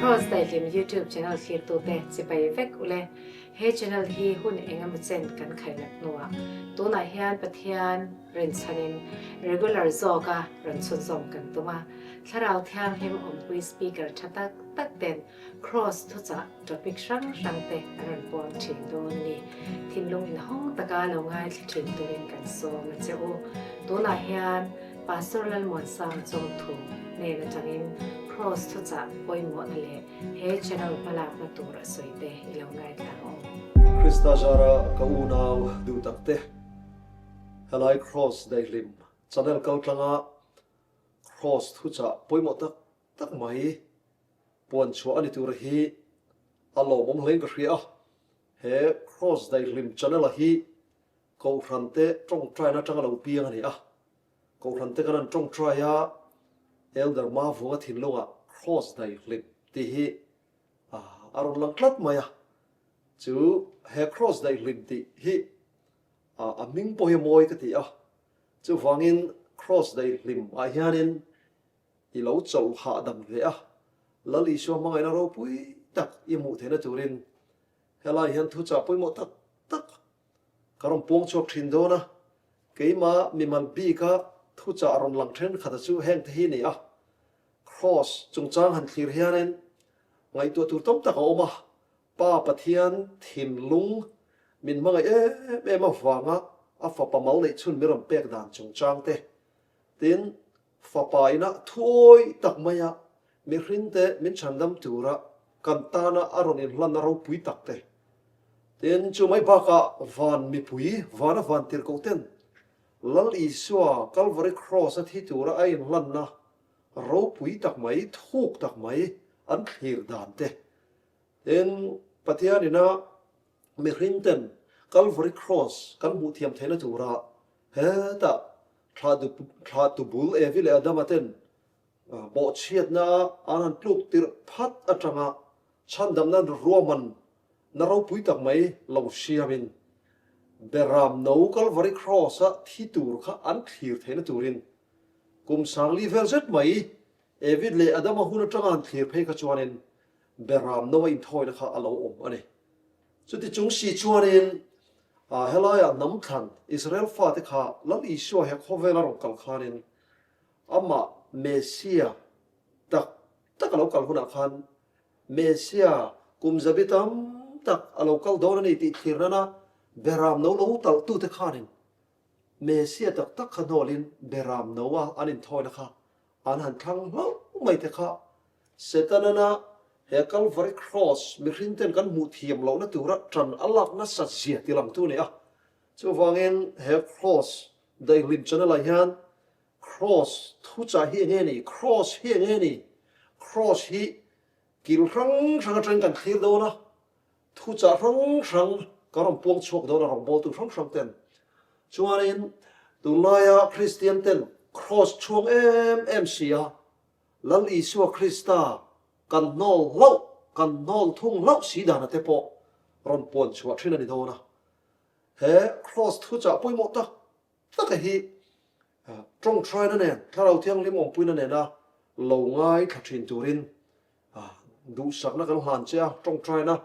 Kross Daihlim YouTube channel thlirtute chibai vek ule. He channel hi hun engemaw chen kan khainat hnuah tunah hian Pathian rinchhanin regular zawka rawn chhunzawm kan tum a. Thlarau Thianghlim awmpui speaker tha tak tak ten Kross thuchah topic hrang hrang te an rawn puang thin dawn a ni. Thinlung inhawng taka lo ngaithla thin turin kan sawm a che u. Tunah hian Pastor Lalmuansang Chawngthu hnen atangin Kross thuchah pawimawhna leh he channel hmalakna tur a sawi te i lo ngaithla ang aw. Krista zara ka unau duh tak te, helai Kross daihlim channel kaltlanga Kross thuchah pawimawh tak tak mai puan chhuah a ni tur hi a lawmawm hlein ka hria a, he Kross daihlim channel-a hi Kohhran te tawngtaina atanga lo piang a ni a, Kohhran te kan han tawngtai a, Elder Mavunga thinlungah Kross daihlim tih hi a rawn lang tlat mai a, chu he Kross daihlim tih hi a hming pawh hi a mawi ka ti a, chuvangin Kross daihlim ah hianin I lo chauh hahdam ve a, Lal Isua hmangaihna ropui tak i hmuh theihna turin helai hian thuchah pawimawh tak tak ka rawn puang chhuak thin dawn a, keimah mimal bika thuchah rawn lang thenkhat a chu heng te hi ni a, Kraws chungchang han thlir hianin ngaihtuah tur tam tak a awm a, Pa Pathian thinlung min hmangaih em em avanga a fapa mal neih chhun min rawn pek dan chungchang te, tin Fapa ina thuawi tak maia mihringte min chhandam tura kan tana a rawn inhlanna ropui tak te. Tin, chu mai bakah van mipui, vana van tirhkohten Lal Isua Kalvari Kraws a thi tura a inhlanna ropui tak mai, thuk tak mai an thlir dan te. Tin, Pathian ina mihringten Kalvari Kraws kan hmuh thiam theihna tura hetah Thlah tubul Evi leh Adama ten bawhchhiatna an han tluk tirh phat atanga chhandamna ruahman na ropui tak mai lo siamin Beram no Kalvari Kraws-a thi tur kha an thlir theihna turin kum sangli vel zet mai Evi leh Adama hun atanga han thlir phei kha chuanin Beram no a inthawina kha a lo awm a ni. Chuti chung si chuanin helaiah hnam thlan Israel fate kha Lal Isua he khawvela rawn kal khanin amah Messia tak tak a lo kal hunah khan Messia kum zabi tam tak a lo kal dawn a ni tih thlir nana Beram no lo talhtute khanin Messia tak tak kha hnawlin Beram no a an inthawina kha An han thlang hlauh mai te kha Setanana he Calvary Cross mihring ten kan hmuh thiam lohna tura tan a lak nasat zia ti langtu a ni a. Chuvangin he Cross daihlim channel ah hian Cross thuchah hi enge ni? Cross hi enge ni? Cross hi kil hrang hrang atangin kan thlir dawn a, Thuchah hrang hrang ka rawn puang chhuak dawn a rawngbawltu hrang hrang ten. Chuanin tunlaia Kristian ten Kraws chhuang em em si a, Lal Isua Krista kan hnawl hlauh, kan hnawl thung hlauh si dana te pawh rawn puan chhuah thin a ni dawn a. He Kraws thuchah pawimawh tak taka hi tawngtaina nen, Thlarau Thianghlim awmpuina nena lo ngaithla thin turin duhsakna kan hlan che a, tawngtaina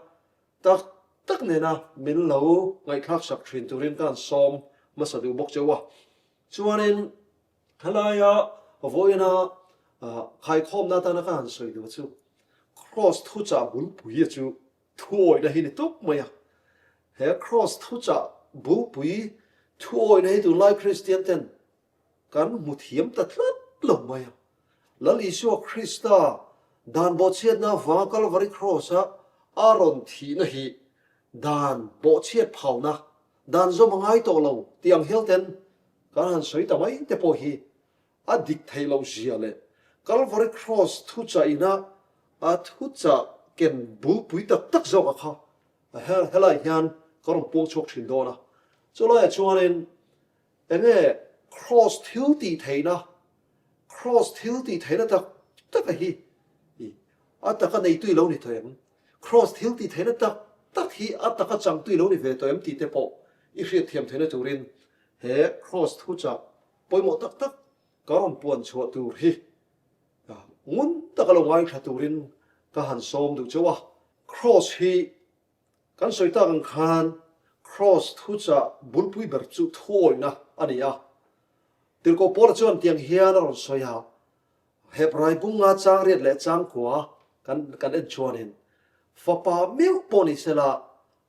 tak tak nena min lo ngaihthlak sak thin turin ka han sawm hmasa duh bawk cheu a. Chuanin helaia vawiina khaikhawmna atana ka han sawi duh chu Kraws thuchah bulpui chu Thuawihna hi ni tawp mai a. He Kraws thuchah bulpui thuawihna hi tunlai Kristian ten kan hmu thiam ta tlat lo mai a. Lal Isua Krista dan bawhchhiatna avanga Kalvari Kraws-a a rawn thihna hi dan bawhchhiat phauna, dan zawm a ngai tawh lo tih ang hial ten kan han sawi ta mai te pawh hi A dik theih loh zia leh Kalvari Kraws thuchah ina a thuchah ken bulpui tak tak zawk a kha helai hian ka rawn puang chhuak thin dawn a. Chulaiah chuanin enge Kraws thil tih theihna, Kraws thil tih theihna tak tak a hi a taka neitu i lo ni tawh em? Kraws thil tih theihna tak tak hi a taka changtu i lo ni ve tawh em tih te pawh i hriatthiam theihna turin he Kraws thuchah Pawimawh tak tak ka rawn puan chhuah tur hi ngun taka lo ngaithla turin ka han sawm duh chauh a. Kraws hi kan sawi tak ang khan Kraws thuchah bulpui ber chu thuawihna a ni a. Tirhkoh Paula chuan tiang hian a rawn sawi a, Hebrai bunga chang riat leh chang kua kan kan en chuanin fapa meuh pawh ni sela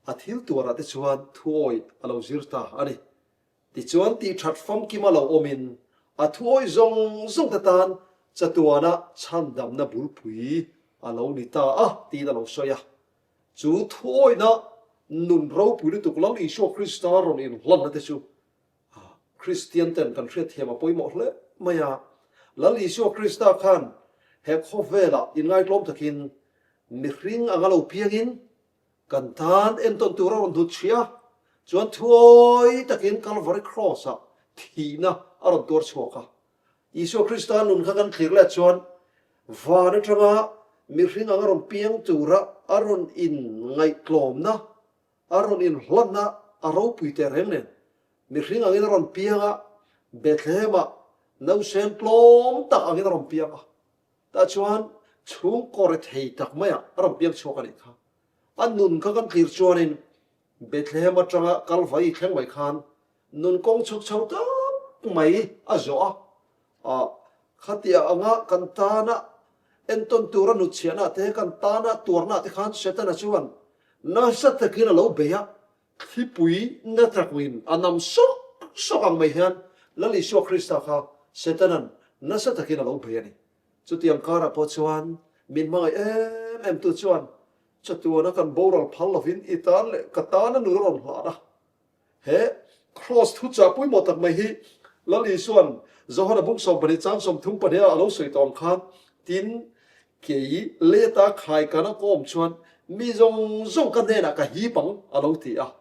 a thil tuarah te chuan thuawih a lo zir ta a ni. Tichuan tihthat famkima lo awmin a thuawih zawng zawng te tan chatuana chhandamna bulpui a lo ni ta a tiin a lo sawi a. Chu thuawihna nun ropui lutuk Lal Isua Krista rawn inhlanna te chu Kristian ten kan hriatthiam a pawimawh hle mai a. Lal Isua Krista khan he khawvelah inngaitlawm takin mihring anga lo piangin kan tan entawn tur a rawn hnut chhia a, chuan thuawi takin Kalvari Kraws-ah thihna a rawn tuar chhuak a. Isua Krista nun kha kan thlir leh chuan van atanga mihring anga rawn piang tura a rawn inngaihtlawmna A rawn inhlanna a ropui teh reng nen, mihring angin a rawn piang a, Bethlehem-ah nausen tlawm tak angin a rawn piang a. Tah chuan chhungkaw rethei tak maiah a rawn piang chhuak a nih kha. A nun kha kan thlir chuanin Bethlehem atanga Kalvari thleng mai khan nun kawng chhuk chho tak mai a zawh a. A, khatia anga kan tana entawn tura nutchhiahna te, kan tana tuarna te khan Setana chuan nasa takin a lo bei a, thlipui na takin a nam sawk sawk ang mai hian Lal Isua Krista kha Setana'n nasa takin a lo bei a ni. Chutiang karah pawh chuan min hmangaih em em tu chuan chatuana kan boral phal lovin i tan leh ka tana nun a rawn hlan a. He Kraws thuchah pawimawh tak mai hi Lal Isua'n Johana bung 12 chang 32 a lo sawi tawh ang khan, Tin, kei leta khai kan a kawm chuan mi zawng zawng ka hnenah ka hip ang, a lo ti a.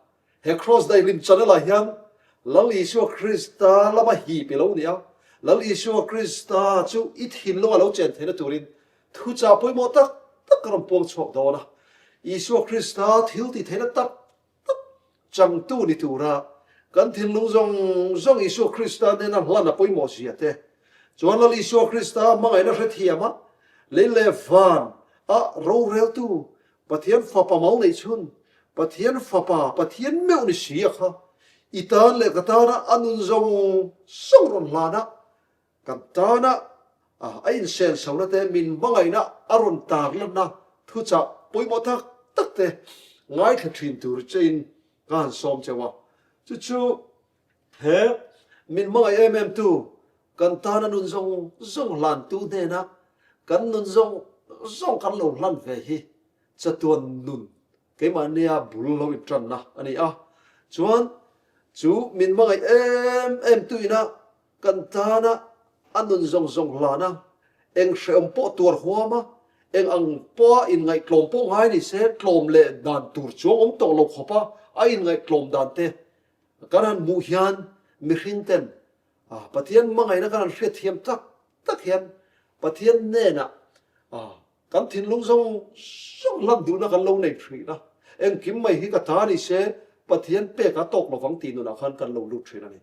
He Kraws daihlim channel ah hian Lal Isua Krista lama hip i lo ni a, Lal Isua Krista chu i thinlunga lo chen theihna turin thuchah pawimawh tak tak ka rawn puang chhuak dawn a. Isua Krista thil tih theihna tak tak changtu ni tura kan thinlung zawng zawng Isua Krista nena hlan a pawimawh zia te, chuan Lal Isua Krista hmangaihna hrethiam a, lei leh van a roreltu Pathian Fapa mal neih chhun, Pathian Fapa, Pathian meuh ni si a kha, i tan leh ka tana a nun zawng zawng rawn hlan a, Kan tana a insenso-na te, min hmangaihna a rawn tarlanna thuchah pawimawh tak tak te ngaithla thin tur chein ka han sawm cheu a. Chu chu he min hmangaih em em tu, kan tana nun zawng zawng hlantu hnena kan nun zawng zawng kan lo hlan ve hi chatuan nun keimahnia bul lo intanna a ni a. Chuan chu min hmangaih em em tu ina Kan tana a nun zawng zawng hlan a, eng hrehawm pawh tuar huam a, eng ang pawha inngaihtlawm pawh ngai ni se, tlawm leh dan tur chuang awm tawh lo khawp a, a inngaihtlawm dan te kan han hmuh hian mihring ten Pathian hmangaihna kan han hriatthiam tak tak hian Pathian hnenah kan thinlung zawng zawng hlan duhna kan lo nei thin a, engkim mai hi ka ta ni se Pathian pek a tawk lovang tih nunah khan kan lo lut thin a ni.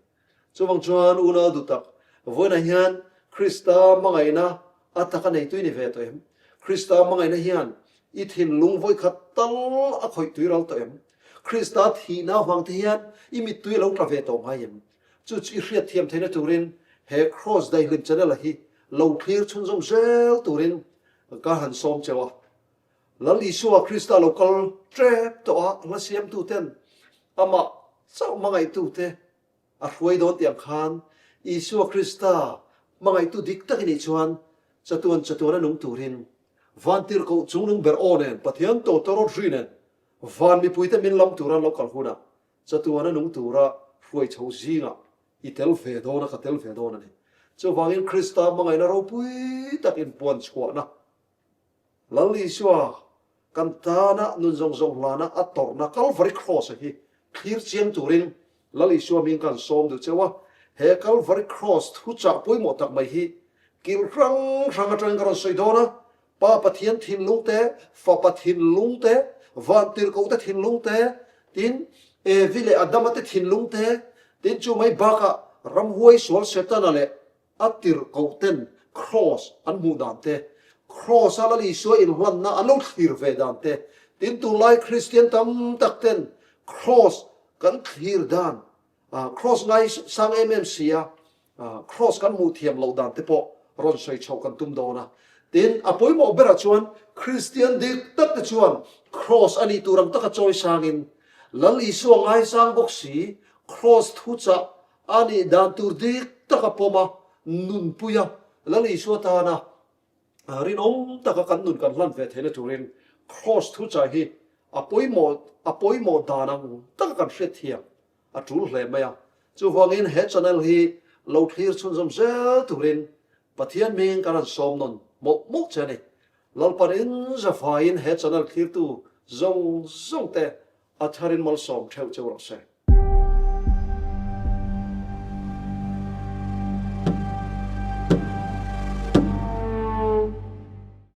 Chuvang chuan unau duh tak, vawiinah hian Krista hmangaihna a tak a nei tui ni ve tawh em? Krista hmangaihna hian i thinlung vawikhat tal a khawih tui ral tawh em? Krista thihna avang te hian i mittui a lo tla ve tawh ngai em? Chu chu i hriatthiam theihna turin he Kraws Daihlim channel-a hi lo thlir chhunzawm zel turin ka han sawm cheu a. Lal Isua Krista lo kal tep tawh a, hla siamtuten amah chauh hmangaihtute a hruai dawn tih ang khan Isua Krista hmangaihtu dik tak i nih chuan chatuan chatuana nung turin Vantirhkoh chungnung ber aw nen Pathian tawtawrawt ri nen van mipuite min lam tura an lo kal hunah chatuana nung tura hruai chho zingah i tel ve dawn a, ka tel ve dawn a ni. Chuvangin Krista hmangaihna ropui tak inpuan chhuahna Lal Isua kan tana nun zawng zawng hlana a tawrhna Kalvari Cross-a hi thlir chiang turin Lal Isua hming kan sawm duh cheu a. He Kalvari Cross thuchah pawimawh tak mai hi kil hrang hrang atangin ka rawn sawi dawn a, Pa Pathian thinlung te, Fapa thinlung te, Vantirhkoh te thinlung te, tin Evi leh Adama te thinlung te, tin chu mai bakah ramhuai sual Setana leh A tirhkoh ten Kraws an hmuh dan te, Kraws-a Lal Isua inhlanna an lo thlir ve dan te, tin tunlai Kristian tam tak ten Kraws kan thlir dan, Kraws ngai sang em em si a, Kraws kan hmuh thiam loh dan te pawh rawn sawi chhoh kan tum dawn a. Tin, a pawimawh berah chuan Kristian dik tak te chuan Kraws a nih tur ang taka chawi sangin Lal Isua ngaisang bawk si, Kraws thuchah A nih dan tur dik taka pawm a, nunpui a, Lal Isua tana rinawm taka kan nun kan hlan ve theihna turin Kraws thuchah hi a pawimawh a pawimawh dan ang taka kan hriatthiam a tul hle mai a. Chuvangin he channel hi lo thlir chhunzawm zel turin Pathian hming kan han sawm nawn mawlh mawlh che a ni. Lalpan in zafaiin he channel thlirtu zawng zawng te a tharin malsawm theuh cheu rawh se.